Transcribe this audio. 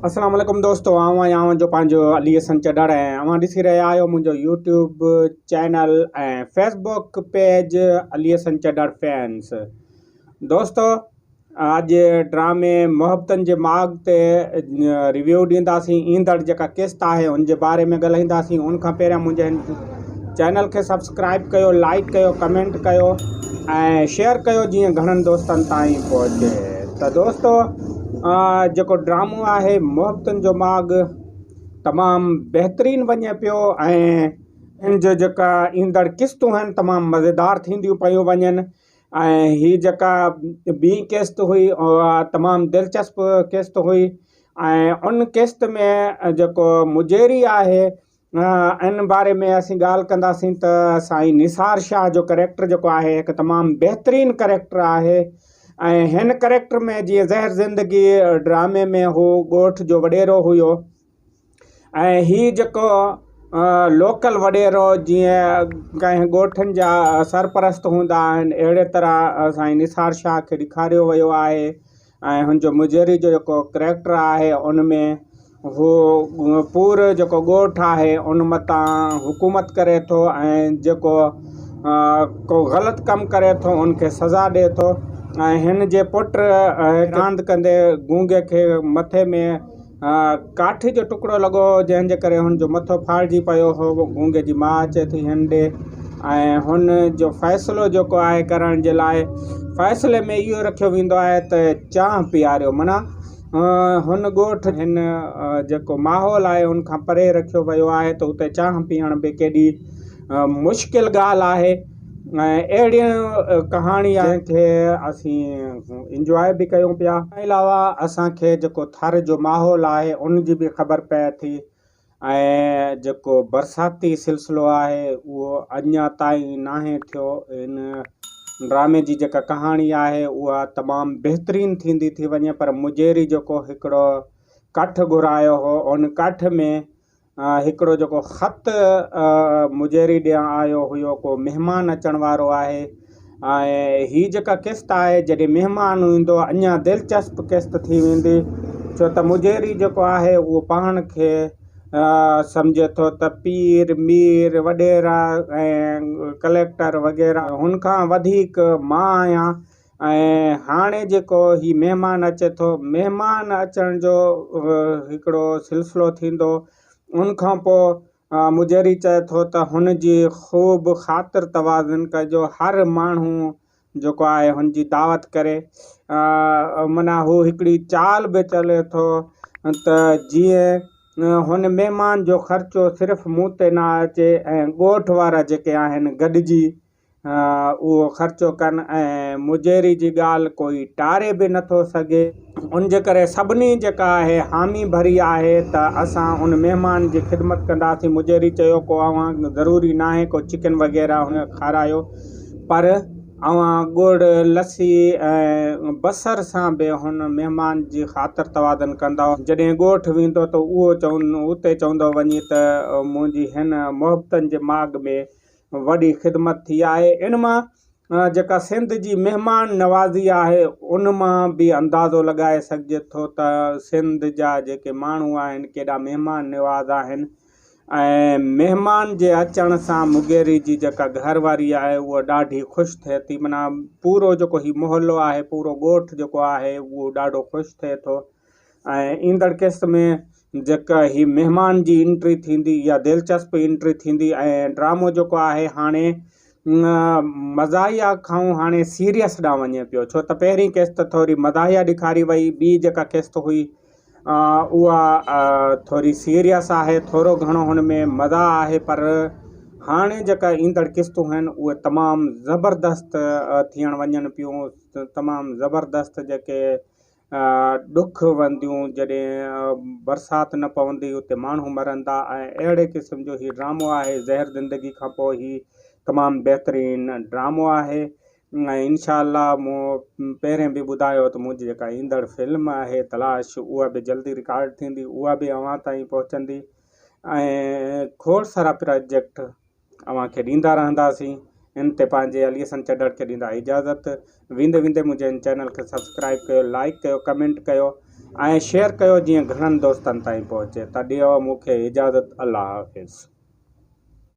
اسلام عليڪم دوستو آئون آهيان اوهان جو پنهنجو علي حسن چڍڙ ۽ اوهان ڏسي رهيا آهيو منهنجو YouTube channel ۽ Facebook page Ali Hassan Chadhar fans دوستو اڄ ڊرامي محبتن جي ماڳ تي ريويو ڏينداسين ايندڙ جيڪا قسط آهي ان جي باري ۾ ڳالهائينداسين ان کان پهريان منهنجي هن چينل کي سبسڪرائب ڪيو لائڪ ڪيو ڪمينٽ ڪيو ۽ شيئر ڪيو جيئن گهڻن دوستن تائين پهچي ته دوستو جيڪو ڊرامو آهي محبتن جو ماڳ تمام بهترين وڃي پيو ۽ ان جو جيڪا ايندڙ قسطون آهن تمام مزيدار ٿينديون پيون وڃن ۽ هي جيڪا ٻي قسط هئي اها تمام دلچسپ قسط هئي ۽ ان قسط ۾ جيڪو مجيري آهي ان باري ۾ اسين ڳالهه ڪنداسين ته سائين نثار شاهه جو ڪريڪٽر جيڪو آهي هڪ تمام بهترين ڪريڪٽر آهي ۽ هن ڪريڪٽر ۾ جيئن زهر زندگي ڊرامي ۾ هو ڳوٺ جو وڏيرو هيو ۽ هي جيڪو لوڪل وڏيرو جيئن ڪنهن ڳوٺن جا سرپرست هوندا آهن اهڙي طرح سائين نثار شاهه کي ڏيکاريو ويو آهي ۽ هن جو مجيري جو جيڪو ڪريڪٽر آهي ان ۾ هو پورو جيڪو ڳوٺ آهي ان مٿان حڪومت ڪري ٿو ۽ جيڪو ڪو غلط ڪم ڪري ٿو ان کي سزا ڏئي ٿو ۽ هن جي پٽ راند ڪندي گونگي کي مٿي ۾ ڪاٺي جو ٽڪڙو لڳو هو، جنهن جي ڪري هن جو مٿو ڦاڙجي پيو هو. گونگي جي ماء اچي ٿي هن ڏي ۽ هن جو فيصلو جيڪو آهي ڪرڻ جي لاء فيصلي ۾ اهو رکيو ويندو آهي ته چانهه پياريو معنيٰ هن ڳوٺ هن جيڪو ماحول آهي ان کان پري رکيو ويو آهي ته اتي چانهه پيئڻ به ڪيڏي مشڪل ڳالهه آهي ۽ اهڙي ڪهاڻي آهي جنهن کي اسين انجواء به ڪيون پيا. ان کان علاوه اسان کي جيڪو ٿر جو ماحول آهي ان جي به خبر پئي ٿي ۽ جيڪو برساتي سلسلو آهي اهو اڃا تائين ناهي ٿيو ان ڊرامي جي جيڪا ڪهاڻي آهي اها تمام بهترين ٿيندي ٿي وڃي پر مجيري جيڪو هڪڙو ڪٺ گهرايو هو ان ڪٺ ۾ هڪڙو جيڪو خط مجيري ڏيڻ آيو هيو ڪو مهمان اچڻ وارو آهي ۽ هي جيڪا قسط آهي جڏهن مهمان ايندو اڃا دلچسپ قسط ٿي ويندي ڇو ته مجيري جيڪو آهي اهو پاڻ کي سمجهي ٿو ته پير مير وڏيرا ۽ ڪليڪٽر وغيره هن کان وڌيڪ مان آهيان ۽ هاڻي جيڪو هي مهمان اچي ٿو مهمان اچڻ جو هڪڙو سلسلو ٿيندو ان کان پوء مجيري چئي ٿو ته هن جي خوب خاطر توازن ڪجو هر ماڻهو جيڪو آهي هن جي دعوت ڪري معنيٰ هو هڪڙي چال به چلي ٿو ته جيئن هن مهمان جو خرچو صرف مون تي نه اچي ۽ ڳوٺ وارا جيڪي آهن گڏجي اهو خرچو ڪن ۽ مجيري جي ڳالهه ڪوئي ٽاري به نٿو سگهي. ان جي ڪري سڀني جيڪا آهي حامي ڀري آهي ته اسان ان مهمان جي خدمت ڪنداسين. مجيري چيو ڪو اوهان ضروري ناهي ڪو چڪن وغيره هن کي کارايو پر اوهان ڳڙ، لسي ۽ بصر سان به هن مهمان جي خاطر توازن ڪندؤ. جڏهن ڳوٺ ويندو ته اهو اتي چوندو وڃي ته منهنجي هن محبتن جي ماڳ ۾ وڏي خدمت ٿي آهي ان مان جيڪا سنڌ جي مهمان نوازي آهي ان مان به اندازو لڳائي سگهجي ٿو ته سنڌ جا جيڪي ماڻهو آهن ڪيڏا مهمان نواز آهن ۽ مهمان جي اچڻ سان مغيري جي جيڪا گهر واري آهي اها ڏاڍي خوش ٿئي ٿي معنيٰ پورو جيڪو هي محلو آهي پورو ڳوٺ جيڪو آهي اهو ڏاڍو خوش ٿئي ٿو ۽ ايندڙ قسط ۾ جيڪا هي مهمان جي انٽري ٿيندي يا دلچسپ انٽري ٿيندي ۽ ڊرامو جيڪو آهي هاڻي مزاحيه کان هاڻي سيريس ڏانهن وڃي پيو ڇو ته پهرين قسط ٿوري مزاحيه ڏيکاري وئي ٻي جيڪا قسط هئي اها ٿوري سيريس آهي ٿورو گهڻو هن ۾ مزاح آهي پر هاڻي جيڪا ايندڙ قسطون آهن اهي تمام زبردست ٿيڻ وڃن پيون تمام زبردست جيڪي ڏک ونديون جڏهن برسات نه پوندي اتي ماڻهو مرندا ۽ اهڙي قسم جو هي ڊرامو آهي زهر زندگي کان پوء هي تمام بهترين ڊرامو آهي ۽ انشاء الله مون پهرين به ٻڌايو ته منهنجي جيڪا ايندڙ فلم آهي تلاش اها به جلدي رڪارڊ ٿيندي اها به اوهان تائين پهچندي ۽ کوڙ سارا پراجيڪٽ اوهان کي ڏيندا رهنداسين ان تي پنهنجي علي حسن چڍڙ کي ڏيندا اجازت ويندي ويندي منهنجي هن چينل کي سبسڪرائب ڪيو لائڪ ڪيو ڪمينٽ ڪيو ۽ شيئر ڪيو جيئن گهڻن دوستن تائين پهچي ته ڏيو مون کي اجازت الله حافظ.